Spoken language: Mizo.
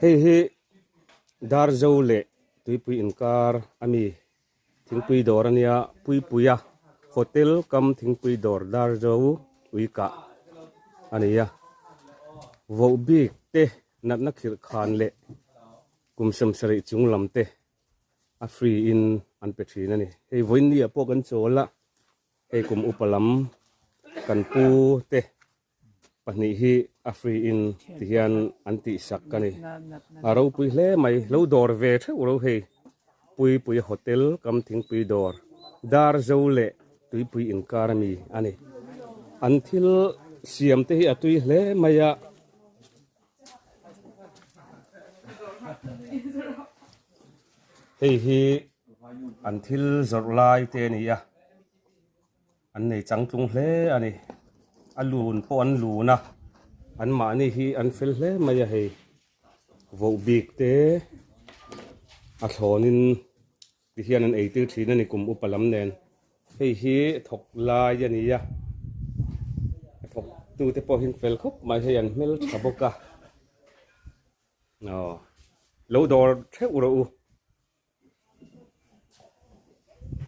Hei hi Darzo leh Tuipui inkar a mi thingpui dawr a nia Puipuia Hotel kam thingpui dawr Darzo Uikah a ni a. Vohbik te natna khirh khan leh kum sawmsarih chung lam te a free in an pe thin a ni. Hei vawiin ni ah pawh kan chawl a. Hei kum upa lam kan pu te pahnih hi a free in ti hian an tih sak a ni. A ropui hle mai, lo dawr ve theuh ro hei Puipui Hotel kam thingpui dawr Darzo leh Tuipui inkar ami a ni. An thil siam te hi a tui hle mai a. Hei hi an thil zawrh lai te a ni a, an nei changtlung hle a ni. A lun pawh an lun a, anmahni hi an fel hle mai a hei. Vohbik te a thlawnin ti hian an eitir thin a ni kum upa lam nen. Hei hi thawk lai a ni a, a thawk tute pawh hi an fel khawp mai hei an hmeltha bawk a. Aw lo dawr theuh rawh u.